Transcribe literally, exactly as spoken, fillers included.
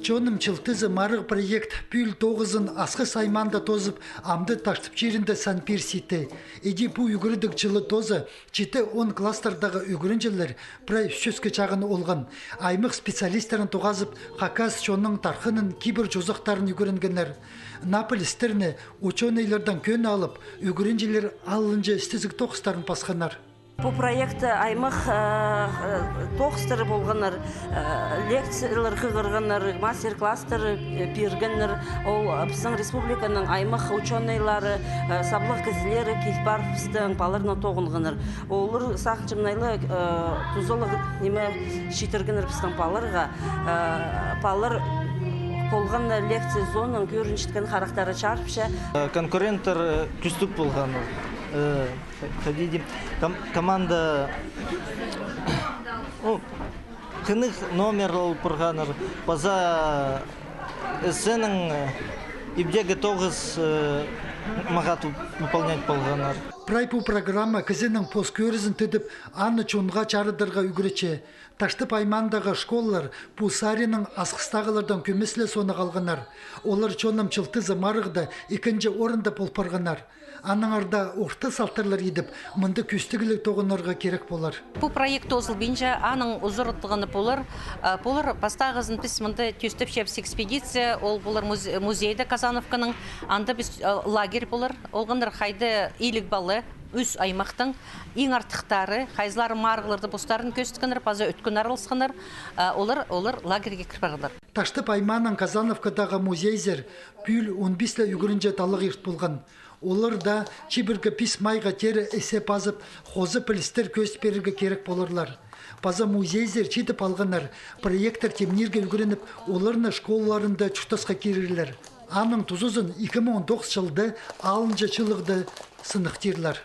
«Чонның чылтызы» марығ проект пӱӱл тоғызын Асхыс аймаанда тоозып, амды Таштып чирінде сан пир ситі. Іди пу ӱгредіг чылы тооза, читі он класстардағы ӱгренҷілер прай сӧске чағын олған. Аймах специалистерін тоғазып, хакас чонның тархынын, кибір чозахтарын ӱгренгеннер. Наа пілістерні учёныйлардаң кӧні алып, ӱгренҷілер алынҷа істезіг тоғыстарын пасханнар. Пу проект аймах, э, э, тоғыстары полғаннар, э, лекциялар хығырғаннар, мастер-класстар, э, пиргеннер. Ол, э, пістің республиканың аймах учёныйлары, э, саблығ кізілері киліп парып, пістің палаларны тоғынғаннар. Олар сағынчам, найлы, э, тузалығ ниме читіргеннер пістің палаларға. Э, палалар полған лекция соонда кӧрінчеткен харахтары чарыпча. Э, конкуренттер, э, кӱстіг полғаннар. Э, хайди дим, ком-, команда, ну, хынығ номер алып парғаннар. Паза эссенің, э, ибдегі тоғыс, э, мағат выполнять полғаннар. Прай пу программа кізінің пос кӧрізін тыдып, аны чонға чарыдарға ӱгретче. Таштып аймаандағы школалар пу саринаң Асхыстағылардаң кӧмес ле соонаң халғаннар. Олар «Чонның чылтызы» марығда ікінҷі орында пол парғаннар. Аннаңар даа орта салтарлар идіп, мында кӧстігліг тоғынарға кирек полар. Пу проект тоозылбинча, аның узаратылғаны полар. А, полар пастағызын піс мында тӧстепчебіс экспедиция, ол полар муз-, музейде Казановканың, анда піс, а, лагерь полар, олғаннар хайда иліг пала, ӱс аймахтаң, иң артыхтары, хайзылары марығларда постарын кӧзіткеннер, паза ӧткін араласханнар, а, олар, олар лагерьге кір парғаннар. Таштып аймааның Казановкадағы музейзер пӱӱл он пис ле ӱгренҷі таллағ ирт полған. Олар даа чибіргі пис майға теере іссе пазып, хоза пілістер кӧзіт пирерге кирек поларлар. Паза музейзер читіп алғаннар, проекттер тимнирге ӱгреніп, оларны школаларында чуртасха кирерлер. Аның тузазын ікі муң он тоғызынҷы чылда алынҷа чылығда сыныхтирлар.